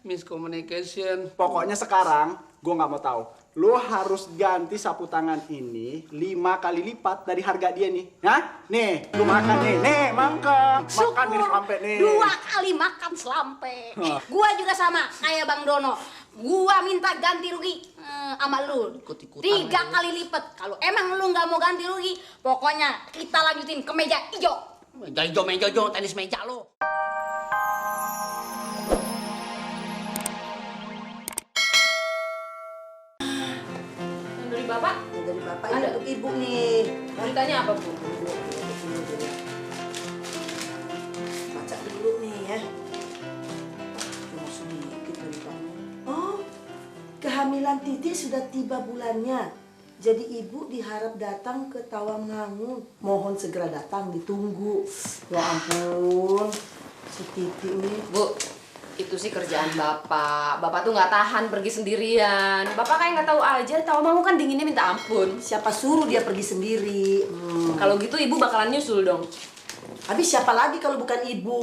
miscommunication. Pokoknya sekarang gue nggak mau tahu. Lo harus ganti sapu tangan ini 5 kali lipat dari harga dia nih. Ya? Nih, lu makan nih. Nih, makan. Makan nih sampai nih. 2 kali makan selampe. Gua juga sama kayak Bang Dono. Gua minta ganti rugi sama lu. 3 kali lipat. Kalau emang lu nggak mau ganti rugi, pokoknya kita lanjutin ke meja hijau. Meja hijau, tenis meja lo. Dari Bapak? Dari Bapak Ada. ini untuk Ibu nih. Beritanya apa, Bu? Baca dulu nih ya. Cuma sedikit dari kamu. Oh, kehamilan Titi sudah tiba bulannya. Jadi Ibu diharap datang ke Tawangmangun. Mohon segera datang, ditunggu. Ya ampun, si Titi nih. Bu, itu sih kerjaan Bapak. Bapak tuh nggak tahan pergi sendirian. Bapak kayak nggak tahu aja, Tawangmangun kan dinginnya minta ampun. Siapa suruh dia pergi sendiri? Kalau gitu Ibu bakalan nyusul dong. Habis siapa lagi kalau bukan Ibu?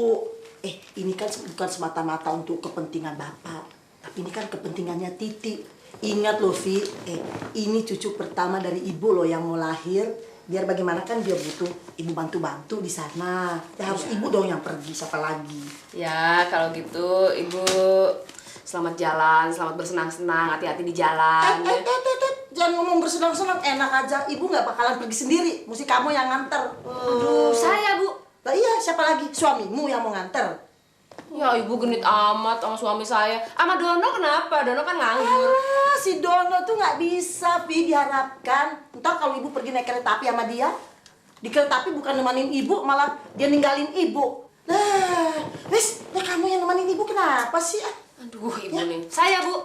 Ini kan bukan semata-mata untuk kepentingan Bapak. Tapi ini kan kepentingannya Titi. Ingat loh, Vi. Ini cucu pertama dari Ibu loh yang mau lahir. Biar bagaimana kan dia butuh Ibu bantu-bantu di sana. Ya harus Ibu dong yang pergi, siapa lagi? Ya, kalau gitu Ibu selamat jalan, selamat bersenang-senang, hati-hati di jalan. Jangan ngomong bersenang-senang, enak aja. Ibu nggak bakalan pergi sendiri. Mesti kamu yang nganter. Aduh, saya Bu. Lah iya, siapa lagi? Suamimu yang mau nganter. Ya Ibu genit amat sama suami saya. Sama Dono kenapa? Dono kan nganggur. Si Dono tuh nggak bisa, Vi, diharapkan. Ntar kalau Ibu pergi naik kereta api sama dia, di kereta api bukan nemenin Ibu, malah dia ninggalin Ibu. Nah, wis, kamu yang nemenin Ibu kenapa sih? Aduh, Ibu nih. Saya, Bu.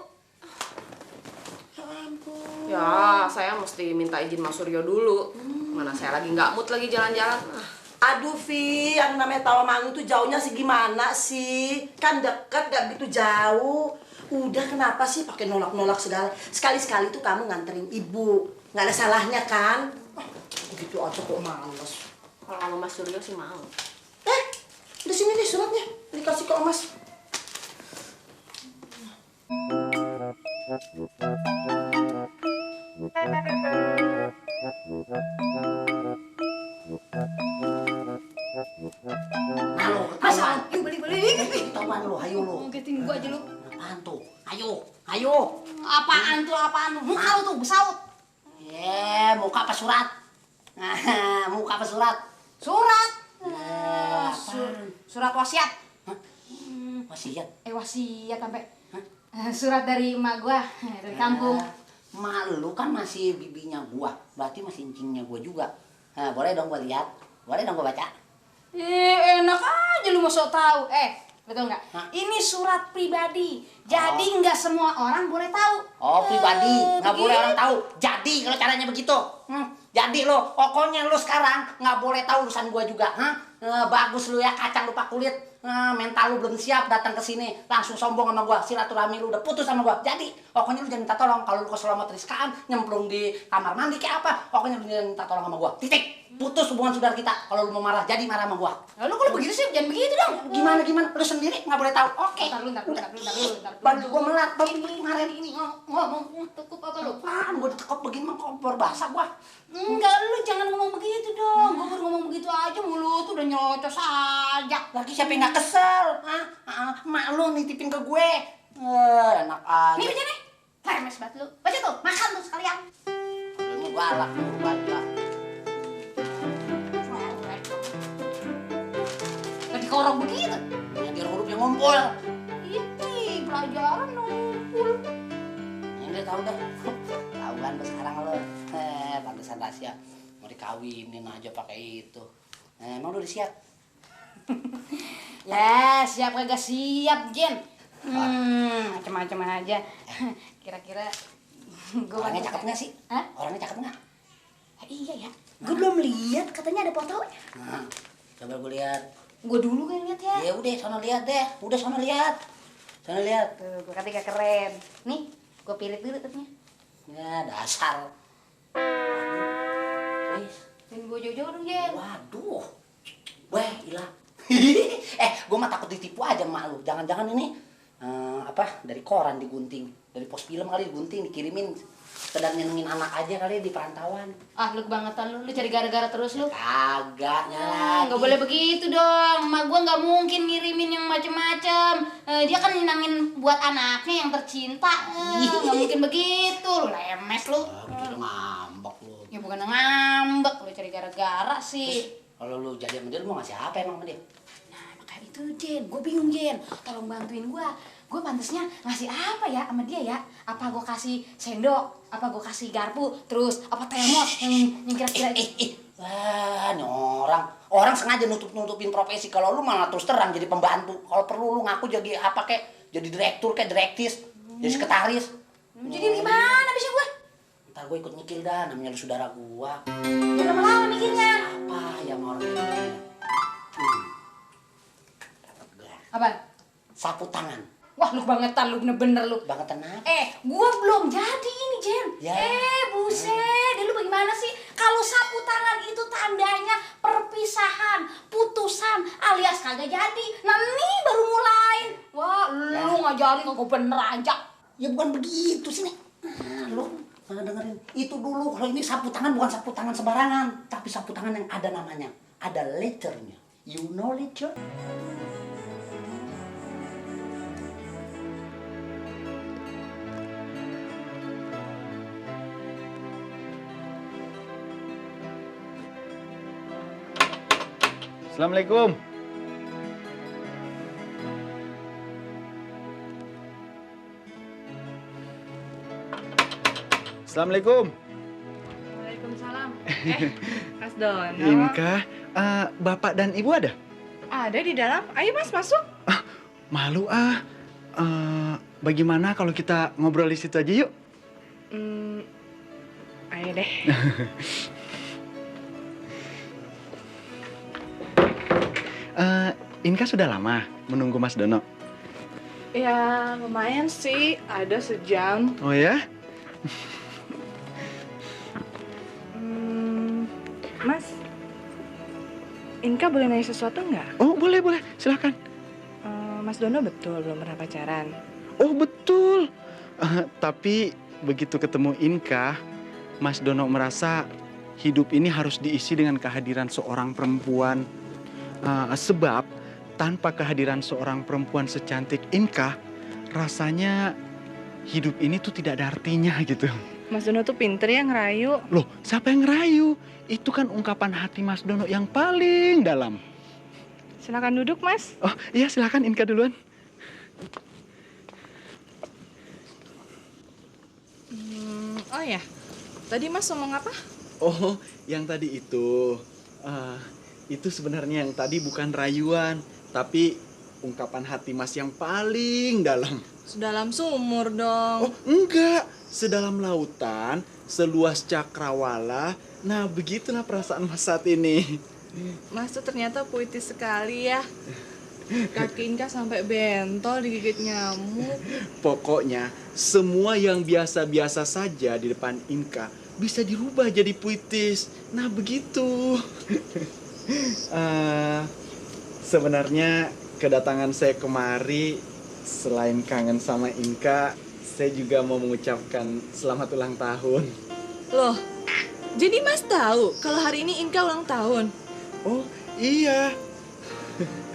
Ya ampun. Ya, saya mesti minta izin Mas Suryo dulu. Mana saya lagi nggak mood lagi jalan-jalan. Aduh, Vi, yang namanya Tawangmangun tuh jauhnya segimana sih? Kan deket, gak begitu jauh. Udah, kenapa sih pakai nolak-nolak segala? Sekali-sekali tuh kamu nganterin Ibu. Nggak ada salahnya kan? Begitu aja kok males. Kalau sama Mas Suryo sih mau. Di sini nih suratnya. Dikasih ke Mas. Halo, masa? Yuk beli-beli. Ketahuan lo, ayo lo. Ngetin gua aja lu. Apaan tuh? Ayo. Apaan tuh, apaan lu? Muka lu tuh besaut. Muka apa surat? Muka apa surat? Surat. Apaan? Surat wasiat. Wasiat. Wasiat sampai. Surat dari emak gua dari kampung. Mak lu kan masih bibinya gua, berarti masih incingnya gua juga. Boleh dong gua lihat? Boleh dong gua baca? Enak aja lu mau sok tahu. Betul nggak? Ini surat pribadi. Jadi nggak semua orang boleh tahu. Oh, pribadi, nggak boleh begitu. orang tahu. Jadi kalau caranya begitu. Jadi lo, pokoknya lo sekarang nggak boleh tahu urusan gua juga. Bagus lu ya, kacang lupa kulit. Mental lu belum siap datang ke sini, langsung sombong sama gua. Silaturahmi lu udah putus sama gua. Jadi, pokoknya lu jangan minta tolong. Kalau lu kesel sama Triskaan, nyemplung di kamar mandi kayak apa, pokoknya lu jangan minta tolong sama gua. Titik. Putus hubungan saudara kita. Kalau lu mau marah, jadi marah sama gua. Lalu kalau begitu sih jangan begitu dong. Gimana? Lu sendiri nggak boleh tahu. Oke. Ntar lu. Baju gua melat, baru kemarin Ini ngomong tekuk apa lu? apaan? Gua ditekuk begini mah kompor basah gua. Enggak, lu jangan ngomong begitu dong. Gua baru ngomong begitu aja mulut tuh udah nyocos aja. Lagi siapa yang nggak kesel? Mak lu nitipin ke gue. Enak aja. Nih baca nih. Lemes banget lu. Baca tuh, makan tuh sekalian. Ini galak lu baca. Lagi korong begitu. Ini biar hurufnya ngumpul. Ini pelajaran ngumpul. Ini tahu dah. Tahuan lu sekarang lo. Pantesan rahasia. Mau dikawinin aja pakai itu. Emang lu udah siap? Ya, siap kagak siap, Jen. Macam-macam aja. Kira-kira gua Orangnya cakep nggak sih? Hah? Orangnya cakep nggak? Iya ya. Gua belum lihat, katanya ada fotonya. Coba gue lihat. Gua dulu kan lihat ya. Ya udah, sono lihat deh. Udah sono lihat. Sono lihat. Tuh, gua kata keren. Nih, gua pilih dulu katanya. Ya dasar. Dan gua jauh-jauh dong, Jen. Waduh. Weh, hilang. Gue mah takut ditipu aja emak lu. Jangan-jangan ini dari koran digunting, dari pos film kali digunting, dikirimin. Sekedar nyenengin anak aja kali di perantauan. Ah, lu kebangetan lu cari gara-gara terus lu. Kagak nyala. Nggak boleh begitu dong. Mak gua nggak mungkin ngirimin yang macem-macem. Dia kan nyenangin buat anaknya yang tercinta. Nggak mungkin begitu. Lu lemes lu. Begitu ngambek lu. Ya bukan ngambek, lu cari gara-gara sih. Kalau lu jadi sama dia, lu mau ngasih apa emang sama dia? Nah, makanya itu Jen, gue bingung Jen. Tolong bantuin gue pantasnya ngasih apa ya sama dia ya? Apa gue kasih sendok? Apa gue kasih garpu? Terus apa termos yang kira-kira Wah, ini orang sengaja nutup-nutupin profesi. Kalau lu malah terus terang jadi pembantu. Kalau perlu lu ngaku jadi apa kek, jadi direktur kek, direktis, jadi sekretaris. Jadi gimana bisa gue? Ntar gue ikut nyikil dah, namanya lu saudara gua. Berapa lama mikirnya? Apa ya mau orang ini? Apa? Sapu tangan. Wah, lu bangetan, lu bener-bener lu. Banget tenang. Gua belum jadi ini, Jen. Ya. Buset. Lu bagaimana sih? Kalau sapu tangan itu tandanya perpisahan, putusan, alias kagak jadi. Nah, nih baru mulai. Wah, lu ngajarin kagak bener aja. Ya bukan begitu sih nih. Nah, lu dengerin. Itu dulu, kalau ini sapu tangan bukan sapu tangan sembarangan. Tapi sapu tangan yang ada namanya. Ada letternya. You know letter? Assalamualaikum. Assalamualaikum. Waalaikumsalam. Mas Dono. Inka, Bapak dan Ibu ada? Ada di dalam. Ayo Mas masuk. Malu bagaimana kalau kita ngobrol di situ aja yuk? Ayo deh. Inka sudah lama menunggu Mas Dono. Ya lumayan sih. Ada sejam. Oh ya? Mas, Inka boleh nanya sesuatu nggak? Oh boleh, silakan. Mas Dono betul belum pernah pacaran? Oh betul. Tapi begitu ketemu Inka, Mas Dono merasa hidup ini harus diisi dengan kehadiran seorang perempuan. Sebab tanpa kehadiran seorang perempuan secantik Inka, rasanya hidup ini tuh tidak ada artinya gitu. Mas Dono tuh pinter ya ngerayu. Loh, siapa yang ngerayu? Itu kan ungkapan hati Mas Dono yang paling dalam. Silakan duduk Mas. Oh iya, silakan Inka duluan. Oh ya, tadi Mas ngomong apa? Oh, yang tadi itu sebenarnya yang tadi bukan rayuan, tapi ungkapan hati Mas yang paling dalam. Sedalam sumur dong. Oh, enggak. Sedalam lautan, seluas cakrawala. Nah, begitulah perasaan Mas saat ini. Mas tuh ternyata puitis sekali ya. Kaki Inka sampai bentol digigit nyamuk. Pokoknya, semua yang biasa-biasa saja di depan Inka bisa dirubah jadi puitis. Nah, begitu. Sebenarnya kedatangan saya kemari selain kangen sama Inka, saya juga mau mengucapkan selamat ulang tahun. Loh, jadi Mas tahu kalau hari ini Inka ulang tahun? Oh iya.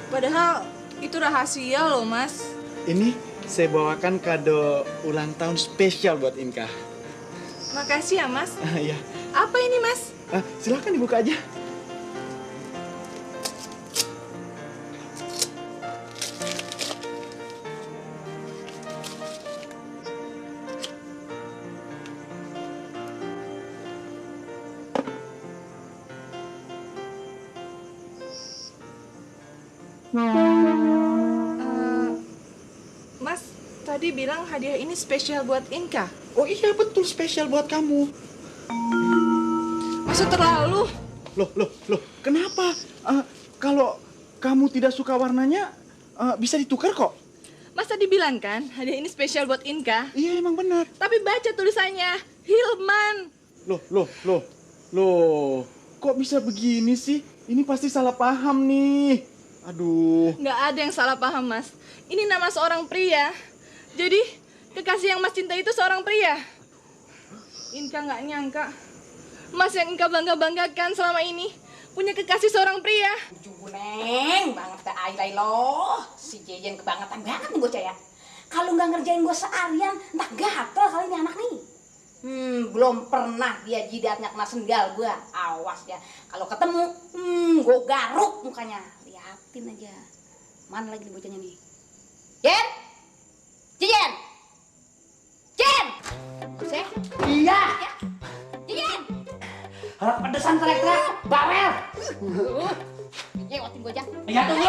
Padahal itu rahasia loh Mas. Ini saya bawakan kado ulang tahun spesial buat Inka. Makasih ya Mas. Iya. Apa ini Mas? Silakan dibuka aja. Mas, tadi bilang hadiah ini spesial buat Inka. Oh iya, betul, spesial buat kamu. Masa terlalu? Loh, kenapa? Kalau kamu tidak suka warnanya, bisa ditukar kok. Mas tadi bilang kan hadiah ini spesial buat Inka. Iya, emang benar. Tapi baca tulisannya, Hilman. Loh, kok bisa begini sih? Ini pasti salah paham nih. Aduh. Nggak ada yang salah paham Mas. Ini nama seorang pria. Jadi, kekasih yang Mas cinta itu seorang pria? Inka nggak nyangka. Mas yang Inka bangga-banggakan selama ini punya kekasih seorang pria. Juneng banget dah ay lo. Si Jejen kebangetan banget nih bocah ya. Kalau nggak ngerjain gue seharian, entah gatel kali ini anak nih. Belum pernah dia jidatnya kena sendal gue. Awas ya. Kalau ketemu, gue garuk mukanya. Liatin aja. Mana lagi nih bocahnya nih? Jen? Jejen? Jen? Bocah? Iya. Ya? Jejen? Harap pedesan teriak-teriak, bawel. Nyewatin gue aja. Iya tunggu.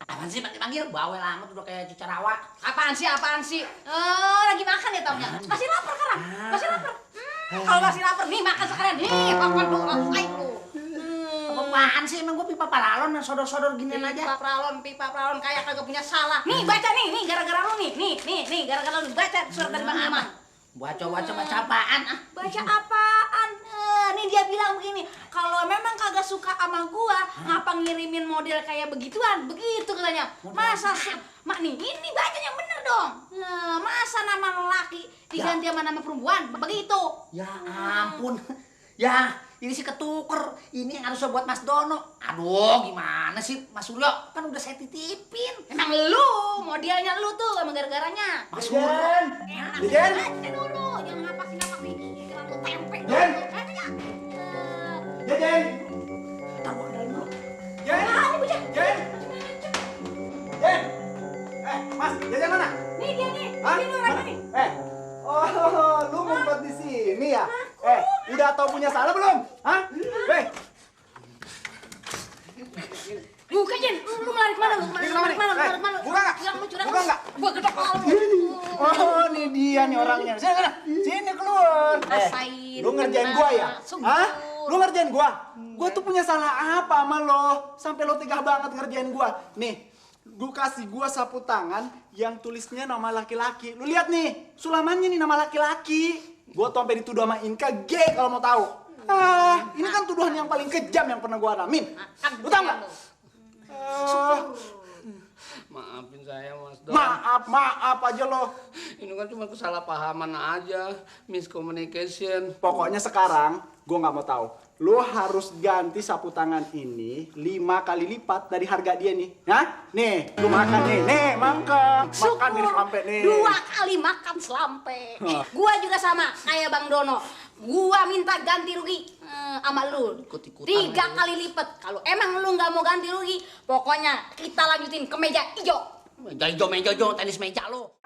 Apaan sih panggil-panggil? Bawel amat udah kayak cuca rawa. Apaan sih, apaan sih? Lagi makan ya taunya. Masih lapar sekarang? Masih lapar? Kalau masih lapar, nih makan sekarang. Nih, makan dong, rasain lu. Apaan sih emang gue pipa paralon sodor-sodor ginian aja. Pipa pralon kayak kagak punya salah. Nih, baca nih, gara-gara lu nih. Nih, gara-gara lu baca surat dari Bang Imam. Baca apaan ah? Baca apaan? Nih dia bilang begini, kalau memang kagak suka sama gua, ngapa ngirimin model kayak begituan? Begitu katanya. Masa mak nih, ini bacanya bener dong. Masa nama lelaki diganti sama nama perempuan? Begitu. Ya ampun. Ya, ini sih ketuker. Ini yang harusnya buat Mas Dono. Aduh, gimana sih Mas Suryo? Kan udah saya titipin. Emang lu, modelnya lu tuh sama gara-garanya. Mas Suryo. Enak Jen. aja dulu, jangan ngapain-ngapain. Kira lu tempe. Jen. Ayo, Jen. Ntar gua kenalin dulu. Jen. Jen. Jen. Mas, Jen mana? nih dia nih. Hah? Ini orangnya nih. Oh, lu ngumpet di sini ya? Udah tahu punya salah belum? Hah? Buka Jen, lu lari kemana lu? Ini kenapa nih? Kemana? Buka nggak? Yang lu curang. Buka nggak? Gua gedok kalau lu. Oh, ini dia nih orangnya. Sini keluar. Rasain. Lu ngerjain gua ya? Subur. Hah? Lu ngerjain gua? Gua tuh punya salah apa sama lo? Sampai lo tega banget ngerjain gua. Nih, gua kasih gua sapu tangan yang tulisnya nama laki-laki. Lu lihat nih, sulamannya nih nama laki-laki. Gua tuh sampai dituduh sama Inka gay kalau mau tahu. Ini kan tuduhan yang paling kejam yang pernah gua alamin. Lu tahu nggak? Maafin saya Mas Don. Maaf aja lo. Ini kan cuma kesalahpahaman aja, miscommunication. Pokoknya sekarang gue nggak mau tahu. Lo harus ganti sapu tangan ini 5 kali lipat dari harga dia nih. Hah? Nih, lu makan nih. Nih, makan. Makan nih sampai nih. 2 kali makan selampe. Gua juga sama kayak Bang Dono. Gua minta ganti rugi sama lu. 3 kali lipat. Kalau emang lu nggak mau ganti rugi, pokoknya kita lanjutin ke meja hijau. Meja hijau, tenis meja lo.